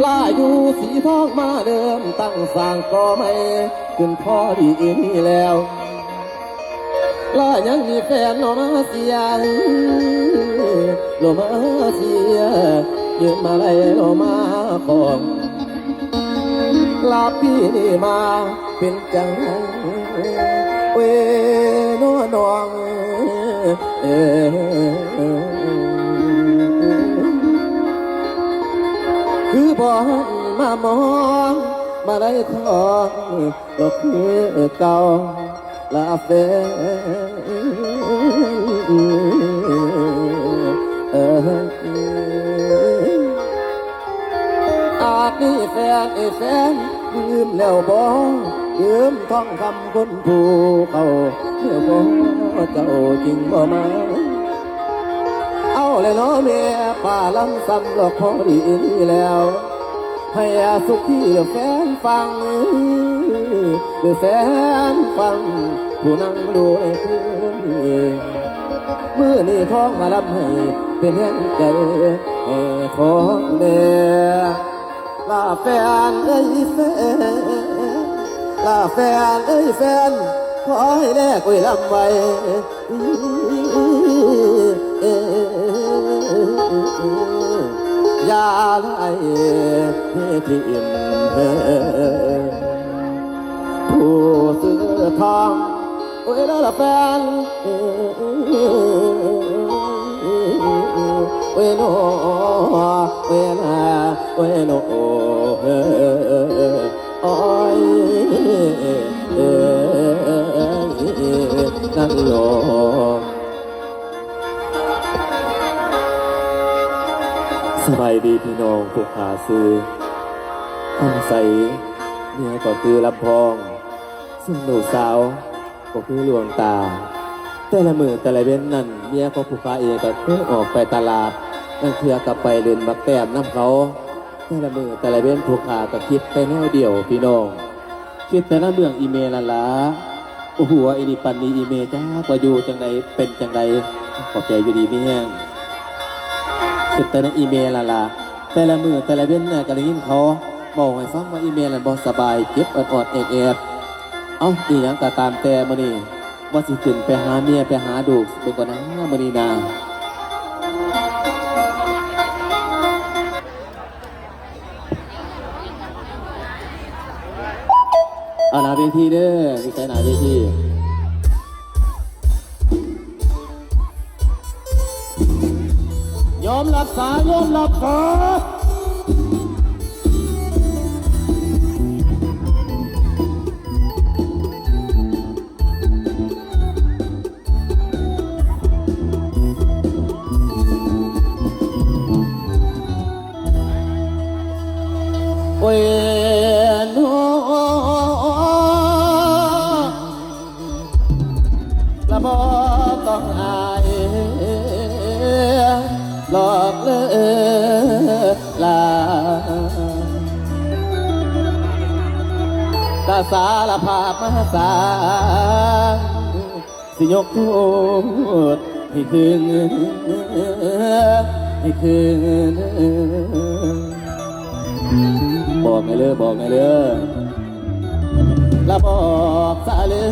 ລາຢູ່ສີທອງມາເລີ່ມຕັ້ງສ້າງກໍ່ໃໝ່ຂຶ້ນພໍດີນີ້ແລ້ວ ລາຍັງມີແຟນເນາະມາເສຍ ໂລມາເສຍ ຢືນມາໄລໂລມາຂອງ ລາປີນີ້ມາເປັນຈັ່ງໃດ ເວໂນນ້ອງ ເອີ ຄືບໍ່ຫັນມາມອງມາໄລຂອງ ກໍຄືເກົ່າລະແຟນ ເອີ ອາດມີແຟນ ເອີ ແຟນ ລືມແລ້ວບໍ່? ລືມທອງຄຳຄົນຜູ້ເກົ່າແລ້ວບໍ່? ເຈົ້າຈຶ່ງບໍ່ມາ ເອົາແລະເນາະແມ່ ປາລຳຊຳລອກພໍດີນີ້ແລ້ວ ໃຫ້ສຸຂີແຟນຟັງ ຫຼືແຟນຟັງ ຜູ້ນັ່ງດູໃນຄືນນີ້ ມື້ນີ້ຂໍມາລຳໃຫ້ເປັນແຮງໃຈໃຫ້ຂອງແດ່ ລາແຟນເອີຍແຟນ ລາແຟນເອີຍແຟນ ຂໍໃຫ້ແລກອວຍລຳໄວ້ ຢ່າໄລ່ຖິ້ມເພິ່ນ ຜູ້ຊື້ທອງ ໂອ້ຍລາລາແຟນ ໂອ້ຍໂນ ໂອ້ຍນາ ໂອ້ຍໂນ ໂອ້ຍ ໂອ້ຍ ເອີ ນັ້ນໂລ ສະບາຍດີພີ່ນ້ອງຜູ້ຂ້າຊື່ ຄຳໃສ ເມຍກໍຄືລຳພອງ ສ່ວນລູກສາວ ກໍຄືຫຼວງຕາ ແຕ່ລະມື້ແຕ່ລະເວັນນັ້ນ ເມຍຂອງຜູ້ຂ້າເອງກໍຄືອອກໄປຕະຫຼາດ ລາງເທື່ອກໍໄປຫຼິ້ນໝາກແຕ້ມນຳເຂົາ ແຕ່ລະມື້ແຕ່ລະເວັນ ຜູ້ຂ້າກໍຄິດແຕ່ແນວດຽວພີ່ນ້ອງ ຄິດແຕ່ນຳເລື່ອງອີ່ແມ່ນັ້ນລະ ບໍ່ຮູ້ວ່າອີ່ນີ້ປານນີ້ ອີ່ແມ່ຈັກວ່າຢູ່ຈັ່ງໃດ ເປັນຈັ່ງໃດ ຂອບໃຈ ຢູ່ດີມີແຮງ ຄິດແຕ່ນຳອີ່ແມ່ນັ້ນລະ ແຕ່ລະມື້ແຕ່ລະເວັນນະ ກໍໄດ້ຍິນເຂົາເວົ້າໃຫ້ຟັງວ່າອີ່ແມ່ນັ້ນບໍ່ສະບາຍ ເຈັບອອດໆແອດໆ ເອົ້າ ອີ່ຫຍັງກໍຕາມແຕ່ ມື້ນີ້ວ່າຊິຂຶ້ນໄປຫາເມຍ ໄປຫາລູກເບິ່ງກ່ອນນາ ມື້ນີ້ນາ. ອາ ໜ້າເວທີເດີ ຢູ່ໃສໜ້າເວທີ? ຍອມຮັບສາ ຍອມຮັບສາ. ໂອ້ຍ ໂນ ລະບໍ່ຕ້ອງອາຍ ຫຼອກເລີລາ ລະສາລະພາບມາສາ ຊິຍົກໂທດໃຫ້ຄືນ ໃຫ້ຄືນ. ບອກແດ່ເດີ ບອກແດ່ເດີ ລະບອກຊະເລີ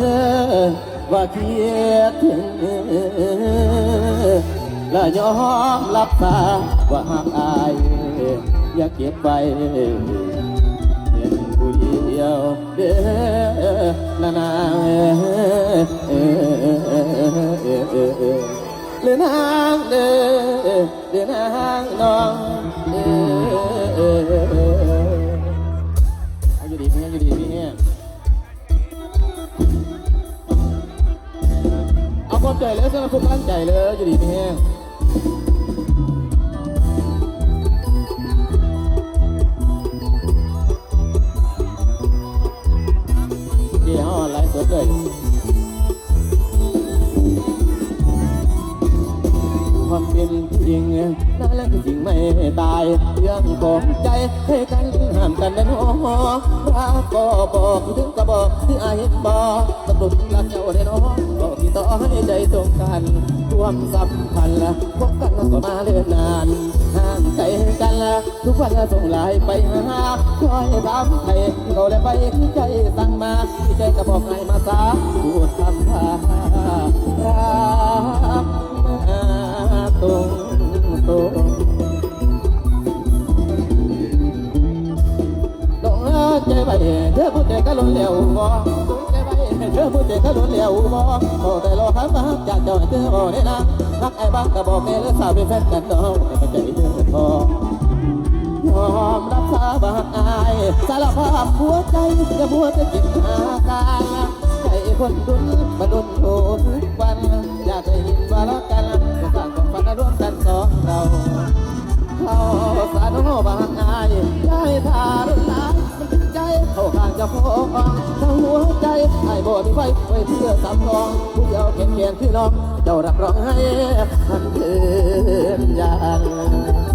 ວ່າຄິດເຖິງ ລະຍອມຮັບສາວ່າຮັກອາຍ ຢ່າເກັບໄວ້ເປັນຜູ້ດຽວ. ເດີນາງເອີ ເອີນາງເດີ ເດີນາງນ້ອງເອີ ຢູ່ດີມີແຮງ ຢູ່ດີມີແຮງ ເອົາຂອບໃຈເລີຍ ສຳລັບທຸກກຳລັງໃຈເລີຍ ຢູ່ດີມີແຮງ. ເຈົ້າ ເຮົາໄລຟ໌ສົດເລີຍ ຄວາມເປັນຈິງ ນັ້ນແຫຼະຄືສິ່ງໄມ່ຕາຍ ເລື່ອງຂອງໃຈໃຫ້ກັນຫ້າມກັນແນ່ນອນ ຮັກກໍບອກ ເຖິງກໍບອກ ທີ່ອາຍເຫັນບໍ່ ຕົກລົງຮັກເຈົ້າແນ່ນອນ ກໍທີ່ຕໍ່ໃຫ້ໃຈຕົງກັນ ຄວາມສຳພັນ ພົບກັນກໍມາເນີນນານ ຫາກ ໃຈກັນ ທຸກວັນສົ່ງໄລນ໌ໄປຫາ ຄອຍຖາມໄຖ່ ເຂົາແລໄປຄືໃຈສັ່ງມາ ມີໃຈກໍບອກໃຫ້ມາສາ ພູດຄຳວ່າ ຮັກມາຕົງໆ. ດອກເອີຍ ໃຈໄວ້ເດີ ຜູ້ໃດກະລົ້ນແລ້ວບໍ່? ໃຈໄວ້ເດີ ຜູ້ໃດກະລົ້ນແລ້ວບໍ່? ເວົ້າແຕ່ລໍຄຳວ່າຮັກຈາກເຈົ້າໃຫ້ເທີເວົ້າແນ່ນາ. ຮັກອ້າຍບາງກະບອກແນ່ເລີຍ ສາວເປັນແຟນກັນດອກ ໃຫ້ເຂົ້າໃຈເດີພໍ. ຍອມຮັບສາວ່າຮັກອ້າຍ ສາລະພາບຫົວໃຈ ຢ່າມົວແຕ່ຄິດຫາການ. ໃຈຄົນດົນ ມາດົນໂທທຸກວັນ ຢາກໄດ້ຍິນວ່າຮັກກັນ ກໍສ້າງຄວາມຝັນລະລວມກັນສອງເຮົາ. ເຮົາສາໂນວ່າຮັກອ້າຍ ຢ່າໃຫ້ຖ້າດົນຫຼາຍ ມັນເປັນໃຈເຂົ້າຂ້າງເຈົ້າຂອງ ທັງຫົວໃຈອ້າຍບໍ່ມີໄວ້ ໄວ້ເພື່ອສຳຮອງ ຜູ້ດຽວແຂນແຂນຄືນ້ອງ ເຈົ້າຮັບຮອງໃຫ້ມັນເດີນຢ່າງ.